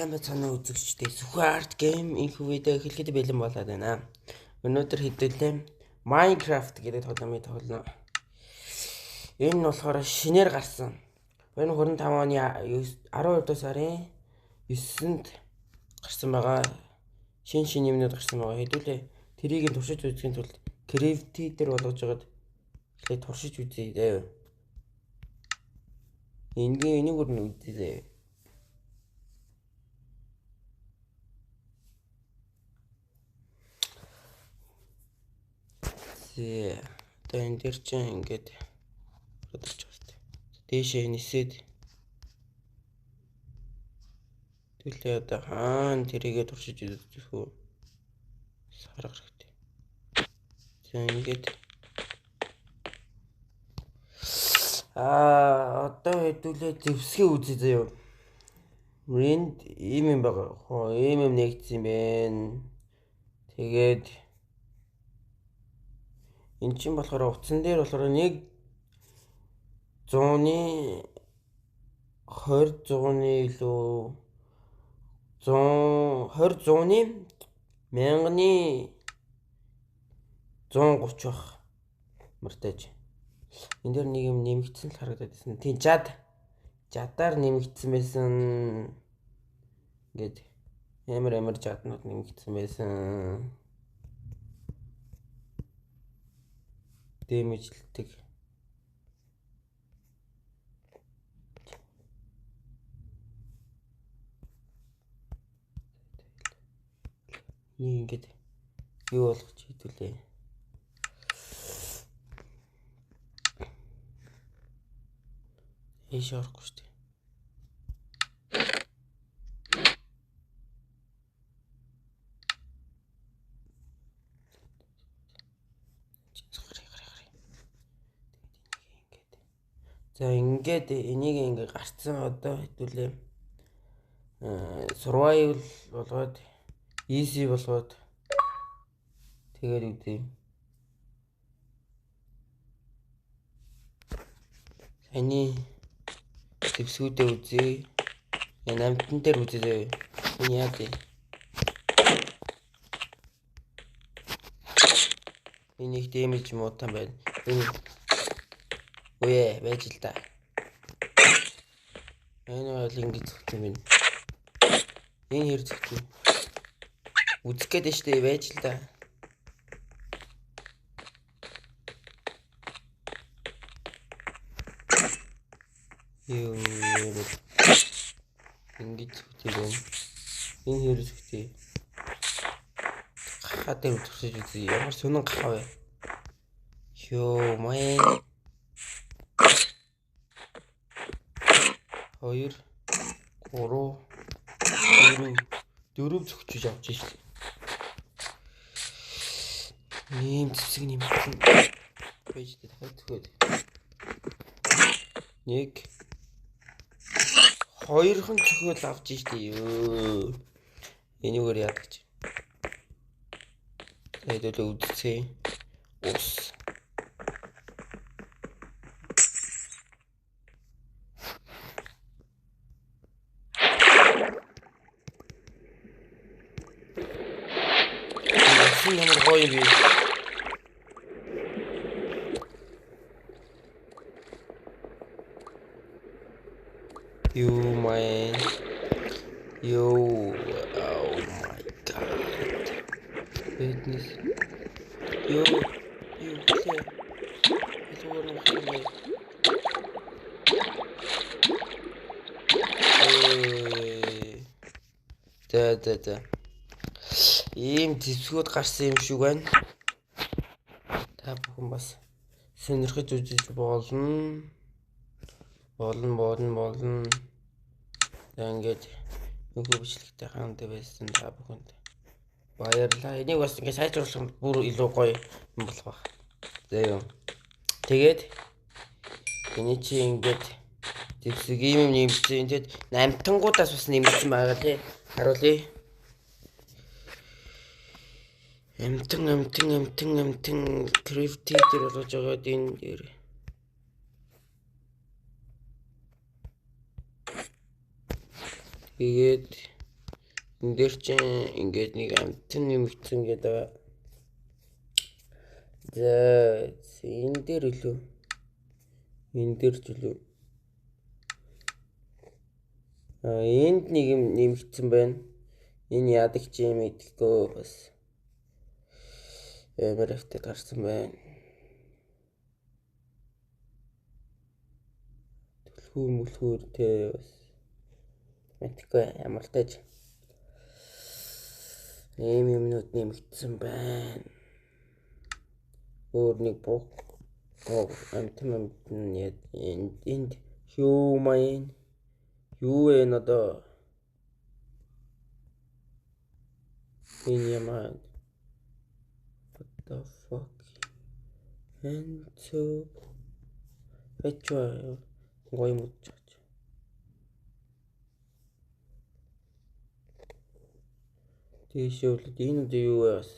Сайн байцгаана уу үзэгчдээ. Сүхэн Art Game энэхүү видео эхлэхэд бэлэн болоод байна. Өнөөдөр хэдүүлээ Minecraft гэдэг тоглоомыг тоглоно. Энэ нь болохоор шинээр гарсан. 2025 оны 12 дугаар сарын 9-нд гарсан байгаа. Шинэ юмнууд гарсан байгаа. Хэдүүлээ тэрийг нь туршиж үзэхийн тулд Creative дээр болгож байгаад эхлээд туршиж үзье дээ. Энгийн энийг өөр нь үзье дээ. Одоо энэ дээр чинь ингээд бодож байна. Дээшээ нисээд төлөө одоо хаана тэрийгэ туршиж үзэх үү? Сарга хэрэгтэй. За ингээд одоо хэдүүлээ зэвсгээ үзье заяа. Энд ийм юм байгаа. Хоо ийм юм нэгдсэн юм байна. Тэгээд энэ чинь болохоор утсан дээр болохоор 1 100-ны 20 100-ны илүү 100 20 100-ны 1000-ны 130 байх мартаж. Энэ дээр нэг юм нэмэгдсэн л харагдаад байсан. Тийм жадаар нэмэгдсэн байсан. Ингээд амар жаднууд нэмэгдсэн байсан. Дэмэжлдэг. Нэг ингээд юу болгож хэдүүлээ. Ийш орохгүй шүү дээ. За ингээд энийг ингээд гарцсан одоо хэдүүлээ survival болгоод easy болгоод тэгээд үзье. Саяны зэвсгүүдээ үзье. Энэ амтан дээр үзье. Энэ яа вэ? Энэ их дэмэж муутан байна. Энэ үе байж л да. Энэ бол ингэж зөх юм байна. Энэ хэр зөх юм. Үзэх гээд штэ байж л да. Юу ингэж зөх юм байна. Энэ хэр зөх юм. Гахаа дээр үзэж үзье. Ямар сонин гахаа вэ? Йоо май. 2 3 4 зөгчөж авч штэ. Ийм зэвсэг нэмсэн байж тээ дахиад зөхөөд. 1 2хан зөхөөл авч штэ. Ёо. Энийгээр яадаг чи. Тэгээд л үзцгээе. Ус. Ямар гоё юм бэ? You man. Yo, oh my god. Goodness. Yo, yo, За. Ийм зэвсгүүд гарсан юм шиг байна. Та бүхэн бас сонирхож үзэж болно. Болно. За ингээд нөгөө бичлэгтэй хамт байсан та бүхэнд баярлалаа. Энийг бас ингээд сайжруулах бүр илүү гоё юм болох байх. За юу. Тэгээд энэ чи ингээд зэвсэг ийм юм нэмсэн. Тэгээд намтангуудаас бас нэмсэн байгаа тий. Харуулъя. Амтан Creative дээр болгож байгаад энэ дээр тэгээд Энэ дээр чинь ингээд нэг амтан нэмэгдсэн гэдэг. За энэ дээр үлээ. Энэ дээр ч үлээ. А энд нэг юм нэмэгдсэн байна. Энэ яадаг ч юм мэдэхгүй бас. Амар ихтэй гарсан байна. Түлхүү мүлхүүр те бас мэдэхгүй ямар тааж. Ийм юмнууд нэмэгдсэн байна. Өөр нэг буг амтан энд юу маян юу вэ одоо энэ ямаа what the fuck and so хэчва гоё мөч. Тийшээ үлд энэ үдэ юу вэ бас.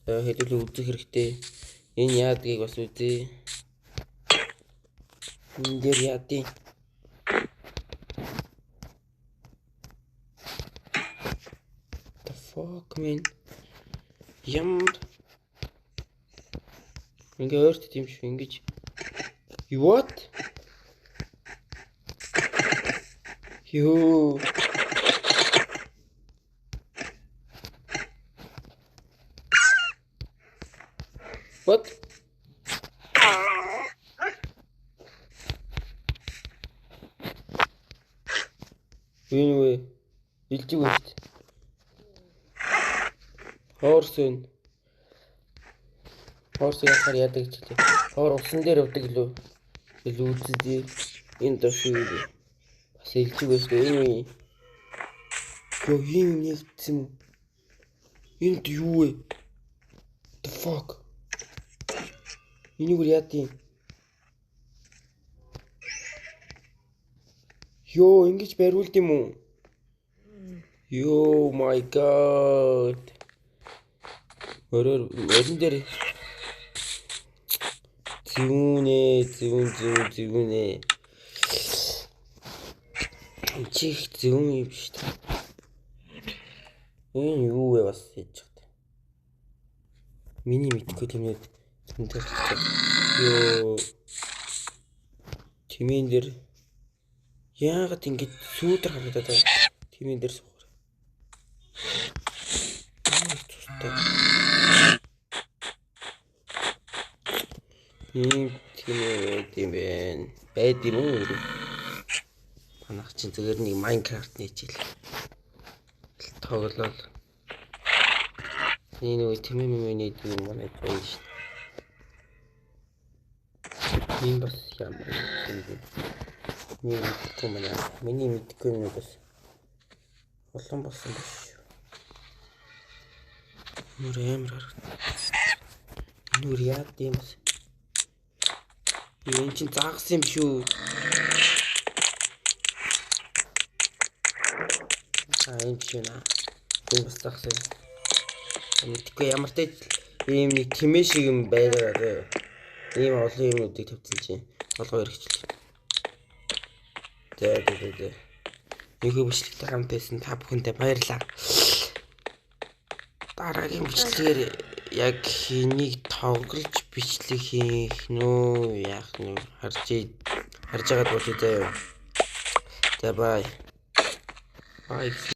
За хэдүүлээ үзэх хэрэгтэй. Энэ яадгийг бас үзье. Энэ дээр яадیں۔ The fuck man. Ямар ингээ ойрт юм шүү ингэж. What? Йоо. What? Энэ вэ? Илжиг байна шүү дээ. Хорс байна. Хорс яхаар яадаг ч гэлээ. Хоор усан дээр явдаг лөө. Илүү үзье. Энэ доош юу вэ? Бас илжиг байна шүү дээ. Энэ үү? Йоо, ийм юм нэгдсэн юм. Энд юу вэ? The fuck? Энийг үр яад юм? Йоо, ингэж бариулд юм уу? Йоо my god. Морин дээр зүүнэ, зүүн зүүн зүүнэ. Чих зүүн юм шүү дээ. Энэ юу вэ бас хийж байгаа. Миний мэдхгүй тэмээд зөндөл. Йоо. Тэмээн дээр яагаад ингэж сүүдэр харагдаад байгаа. Тэмээн дээр суугаар. Ямар цустай. Ийм тэмээ байд юм бэ? Байд юм уу? Манайх чинь зүгээр нэг Minecraft нээчихэл. Тоглол. Энэ нөгөө тэмээ мэмээ нээдэг юм манай байна шүү дээ. Энэ бас ямар юм бэ? Миний мэдхгүй манай. Миний мэдхгүй юм бас олон болсон биш. Нүр амар харагдав. Нүр яад юм бэ? Энэ чинь загас юм шүү. Аа энэ биш үү? Энэ бас загас юм. Мэдхгүй ямар ч ийм нэг тэмээ шиг юм байлаа. Ийм олон юмнуудыг тавьсан чинь толгой эргэжлээ. За за за. Нэгэн бичлэгтэй хамт байсан та бүхэндээ баярлалаа. Дараагийн бичлэгээр яг энийг тоглож бичлэг хийх нүү яах нь харж байгаад болъё заяа. За бай. Бай.